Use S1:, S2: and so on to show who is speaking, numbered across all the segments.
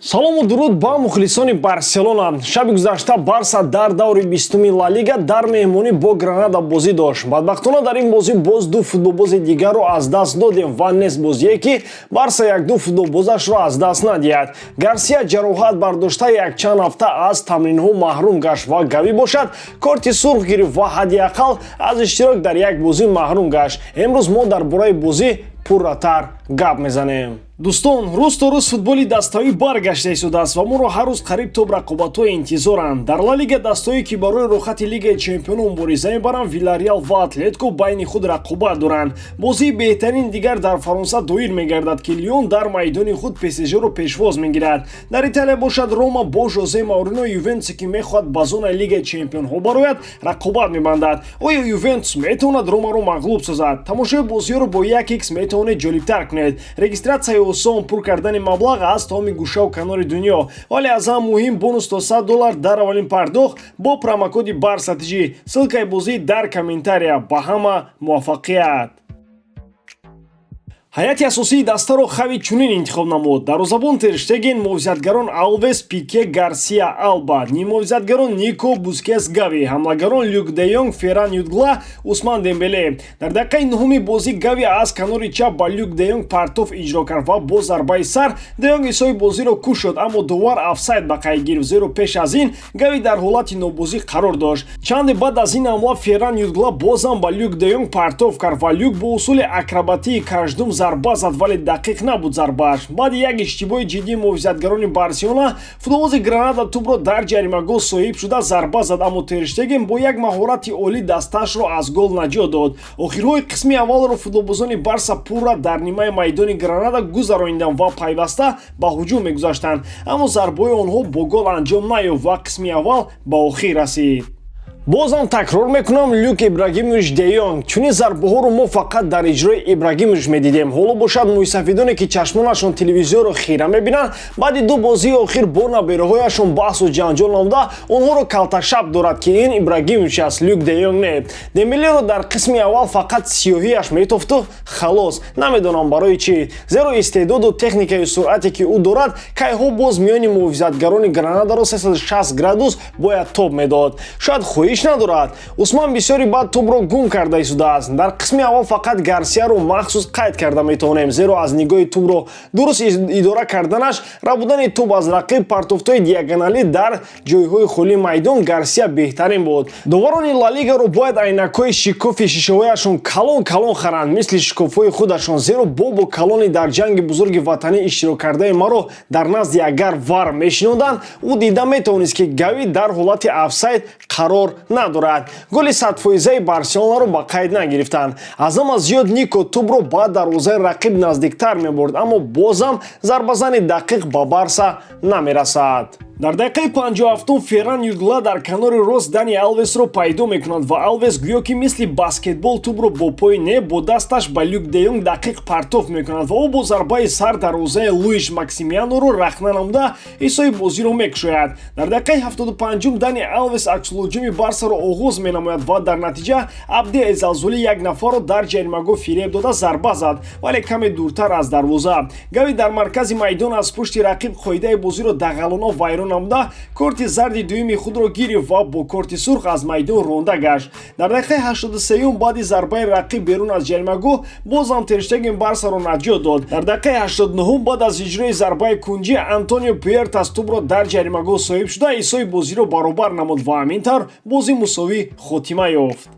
S1: Салому дуруд ба мухлисони Барселона. Шаби гузашта Барса дар даври 20-уми Ла Лига дар меҳмонӣ бо Гранада бозӣ дошт. Бадбахтона, дар ин бозӣ боз ду футболбози дигарро аз даст додем ва нест бозие, ки Барса якду футболбозашро аз даст надиҳад. Гарсия ҷароҳат бардошта, якчанд ҳафта аз тамринҳо маҳрум гашт ва Гави бошад, корти сурх гирифт ва ҳадди ақал аз иштирок дар як бозӣ маҳрум гашт. Имрӯз мо дар бораи бозӣ пурратар гап мезанем. Дӯстон, рӯз то рӯз футболи даставӣ баргашта истодааст ва моро ҳар рӯз қариб топ рақобатҳое интизоранд. Дар Ла Лига дастое, ки барои роҳхати Лигаи чемпионон мубориза мебаранд, Вилареал ва Атлетико байни худ рақобат доранд. Бозии беҳтарин дигар дар Фаронса доир мегардад, ки Лион дар майдони худ ПСЖро пешвоз мегирад. Дар Италия бошад, Рома бо Жозе Мауриньо Ювентусе, ки мехоҳад ба зонаи Лигаи чемпионҳо барояд, рақобат мебандад. Оё Ювентус метавонад Ромаро мағлуб созад? Тамошои бозиҳоро бо 1x метавонед ҷолибтар кунед. Регистратсияи осон, пур кардани маблағ аз тамоми гӯшаву канори дунё, вале аз ҳам муҳим, бонус то 100 доллар дар аввалин пардохт бо промокоди БАРСАТЖ. Ссылкаи бозӣ дар комментария. Ба ҳама муваффақият! Ҳайати асосии дастаро Хави чунин интихоб намуд: дарвозабон Тер Штеген, муҳофизатгарон Алвес, Пике, Гарсия, Алба, ниммуҳофизатгарон Нико, Бускес, Гави, ҳамлагарон Люк де Йонг, Ферран Jutгла, Усман Дембеле. Дар дақиқаи нуҳуми бозӣ Гави аз канори чап ба Люк де Йонг партоф иҷро кард ва бо зарбаи сар де Йонг ҳисоби бозиро кушод, аммо довар офсайд ба қайд гирифт, зеро пеш аз ин Гави дар ҳолати нобозӣ қарор дошт. Чанде баъд аз ин ҳамла Ферран Jutгла бозам ба Люк де Йонг партоф кард ва Люк бо усули акробатии каждум зарба зад, вале дақиқ набуд зарбааш. Баъди як иштибоҳи ҷиддии муҳофизатгарони Барселона футболбози Гранада тӯбро дар ҷаримагоҳ соҳиб шуда, зарба зад, аммо Тер Штеген бо як маҳорати олӣ дастаашро аз гол наҷот дод. Охирҳои қисми аввалро футболбозони Барса пурра дар нимаи майдони Гранада гузарониданд ва пайваста ба ҳуҷум мегузаштанд, аммо зарбаҳои онҳо бо гол анҷом наёфт ва қисми аввал ба охир расид. Бозам такрор мекунам: Люк Ибрагимович де Йонг. Чунин зарбаҳоро мо фақат дар иҷрои Ибрагимович медидем. Ҳоло бошад, мӯйсафедоне, ки чашмонашон телевизорро хира мебинанд, баъди ду бозии охир бо набераҳояшон баҳсу ҷанҷол намуда, онҳоро калташаб дорад, ки ин Ибрагимович аст, Люк де Йонг не. Дембелеро дар қисми аввал фақат сиёҳиаш метофту халос. Намедонам барои чӣ, зеро истеъдоду техникаю суръате, ки ӯ дорад, кайҳо боз миёни муҳофизатгарони Гранадаро 360 градус бояд тоб медод. Шояд хоҳиш надорад. Усман бисёри баъд тӯбро гум карда истодааст. Дар қисми аввал фақат Гарсияро махсус қайд карда метавонем, зеро аз нигоҳи тӯбро дуруст идора карданаш, рабудани тӯб аз рақиб, партофтҳои диагоналӣ дар ҷойҳои холии майдон Гарсия беҳтарин буд. Доварони Ла Лигаро бояд айнакҳои шикофи шишаҳояшон калон калон харанд, мисли шикофҳои худашон, зеро бобо калони дар Ҷанги Бузурги Ватанӣ иштирок кардаи маро дар назди агар ВАР мешинонданд, ӯ дида метавонист, ки Гави дар ҳолати офсайд қарор надорад. Голи 100-фоизаи Барселонаро ба қайд нагирифтанд. Аз ҳама зиёд Нико тӯбро ба дарвозаи рақиб наздиктар мебурд, аммо бозам зарбазани дақиқ ба Барса намерасад. Дар дақиқаи 57-ум Ферран Jutгла дар канори рост Дани Алвесро пайдо мекунад ва Алвес гӯё ки мисли баскетбол тӯбро бо пои не, бо дасташ ба Люк де Йонг дақиқ партоф мекунад ва ӯ бо зарбаи сар дарвозаи Луиш Максимианоро рахна намуда, ҳисоби бозиро мекушояд. Дар дақиқаи 75-ум Дани Алвес аксулҳуҷуми Барсаро оғоз менамояд ва дар натиҷа Абде Эзалзули як нафарро дар ҷаримагоҳ фиреб дода, зарба зад, вале каме дуртар аз дарвоза. Гави дар маркази майдон аз пушти рақиб қоидаи бозиро дағалона вайрон намуда, корти зарди дуюми худро гирифт ва бо корти сурх аз майдон ронда гашт. Дар дақиқаи 83-юм баъди зарбаи рақиб берун аз ҷаримагоҳ бозам Тер Штеген Барсаро наҷот дод. Дар дақиқаи 89-ум баъд аз иҷрои зарбаи кунҷӣ Антонио Пуэртас тӯбро дар ҷаримагоҳ соҳиб шуда, ҳисоби бозиро баробар намуд ва ҳамин тавр бозӣ мусовӣ хотима ёфт.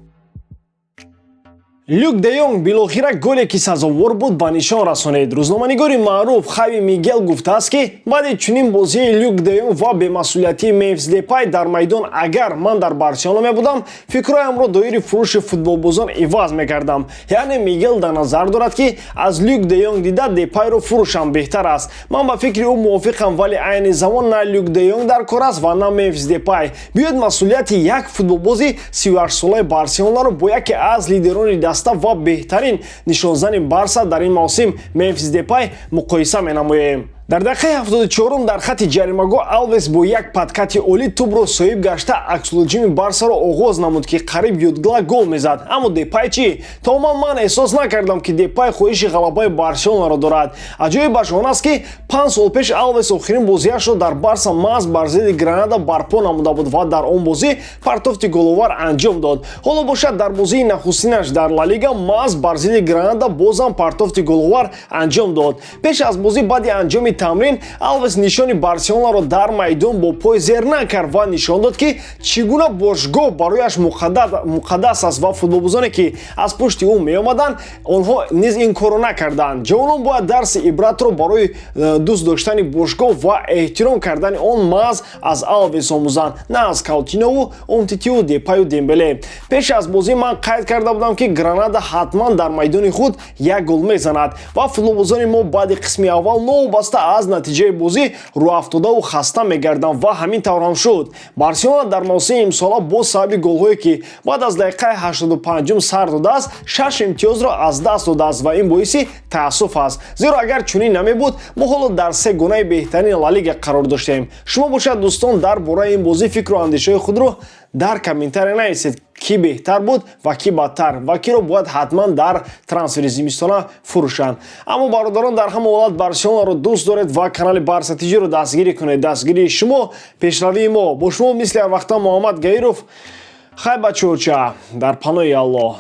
S1: Люк де Йонг билохира голе, ки сазовор буд, ба нишон расонид. Рӯзноманигори маъруф Хави Мигел гуфтааст, ки баъди чунин бозии Люк де Йонг ва бемасъулиятии Мемфис Депай дар майдон, агар ман дар Барселона мебудам, фикрҳоямро доири фурӯши футболбозон иваз мекардам. Яъне Мигел дар назар дорад, ки аз Люк де Йонг дида Депайро фурӯшам беҳтар аст. Ман ба фикри ӯ мувофиқам, вале айни замон на Люк де Йонг дар кор аст ва на Мемфис Депай. Биёед, масъулияти як футболбози 38-солаи Барселонаро бо яке аз лидерони даста ва беҳтарин нишонзани Барса дар ин мавсим, Мемфис Депай, муқоиса менамоем. Дар дақиқаи 74-ум дар хати ҷаримагоҳ Алвес бо як подкати олӣ тӯбро соҳиб гашта, аксулҳуҷуми Барсаро оғоз намуд, ки қариб Jutгла гол мезад. Аммо Депай чӣ? Тамоман ман эҳсос накардам, ки Депай хоҳиши ғалабаи Барселонаро дорад. Аҷоибаш он аст, ки 5 сол пеш Алвес охирин бозиашро дар Барса маҳз бар зидди Гранада барпо намуда буд ва дар он бозӣ партофти головар анҷом дод. Ҳоло бошад, дар бозии нахустинаш дар Ла Лига маҳз бар зидди Гранада бозам партофти головар анҷом дод. Пеш аз бозӣ, баъди анҷоми тамрин, Алвес нишони Барселонаро дар майдон бо пой зер накард ва нишон дод, ки чӣ гуна бошгоҳ барояш муқаддас аст ва футболбозоне, ки аз пушти ӯ меомаданд, онҳо низ ин корро накарданд. Ҷавонон бояд дарси ибратро барои дӯст доштани бошгоҳ ва эҳтиром кардани он маҳз аз Алвес омӯзанд, на аз Каутинову, Умтитию, Депаю, Дембеле. Пеш аз бозӣ ман қайд карда будам, ки Гранада ҳатман дар майдони худ як гол мезанад ва футболбозони мо баъди қисми аввал новобаста аз натиҷаи бозӣ рӯафтодаву хаста мегарданд ва ҳамин тавр ҳам шуд. Барселона дар мавсими имсола бо сабаби голҳое, ки баъд аз дақиқаи 85-ум сар додааст, шаш имтиёзро аз даст додааст ва ин боиси таассуф аст, зеро агар чунин намебуд, мо ҳоло дар се гонаи беҳтарини Ла Лига қарор доштем. Шумо бошад, дӯстон, дар бораи ин бозӣ фикру андешаҳои худро дар комментария нависед: кӣ беҳтар буд ва кӣ бадтар ва киро бояд ҳатман дар трансфери зимистона фурӯшанд? Аммо, бародарон, дар ҳама ҳолат Барселонаро дӯст доред ва канали Барса ТЖро дастгирӣ кунед. Дастгирии шумо — пешравии мо. Бо шумо мисли ҳар вақта Муҳаммад Гаиров. Хай, бачаоча, дар паноҳи Аллоҳ.